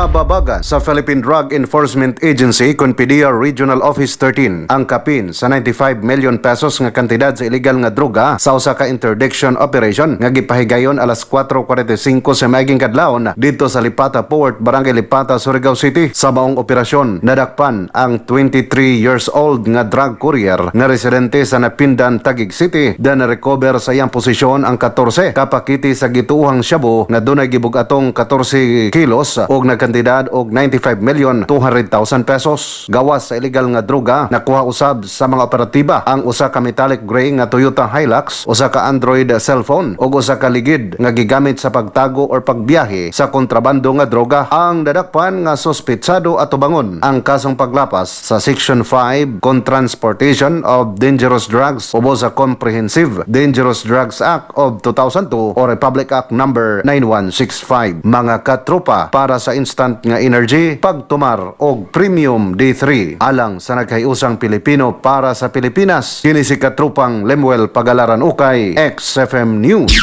Nababagan sa Philippine Drug Enforcement Agency kon PDEA Regional Office 13 ang kapin sa 95 million pesos nga kantidad sa illegal nga droga sa usa ka interdiction operation nga gipahigayon alas 4:45 sa miaging kadlawon didto sa Lipata Port, Barangay Lipata, Surigao City. Sa maong operasyon, nadakpan ang 23 years old nga drug courier nga residente sa Napindan, Taguig City, dan na-recover sa iyang posisyon ang 14 ka pakete sa gituohang shabu nga dunay gibug-atong 14 kilos og nagkantidad og 95 million 200,000 pesos. Gawas sa illegal nga droga, nakuha usab sa mga operatiba ang usa ka metallic gray nga Toyota Hilux, usa ka Android cellphone ug usa ka ligid nga gigamit sa pagtago or pagbiyahe sa kontrabando nga droga. Ang nadakpan nga suspetsado atubangon ang kasong paglapas sa Section 5 con Transportation of Dangerous Drugs ubo sa Comprehensive Dangerous Drugs Act of 2002 o Republic Act Number 9165. Mga katropa, para sa instant nga energy, pagtumar og Premium D3 alang sa nagkayusang Pilipino para sa Pilipinas. Kini si katropang Lemuel Pagalaran Ukay, XFM News.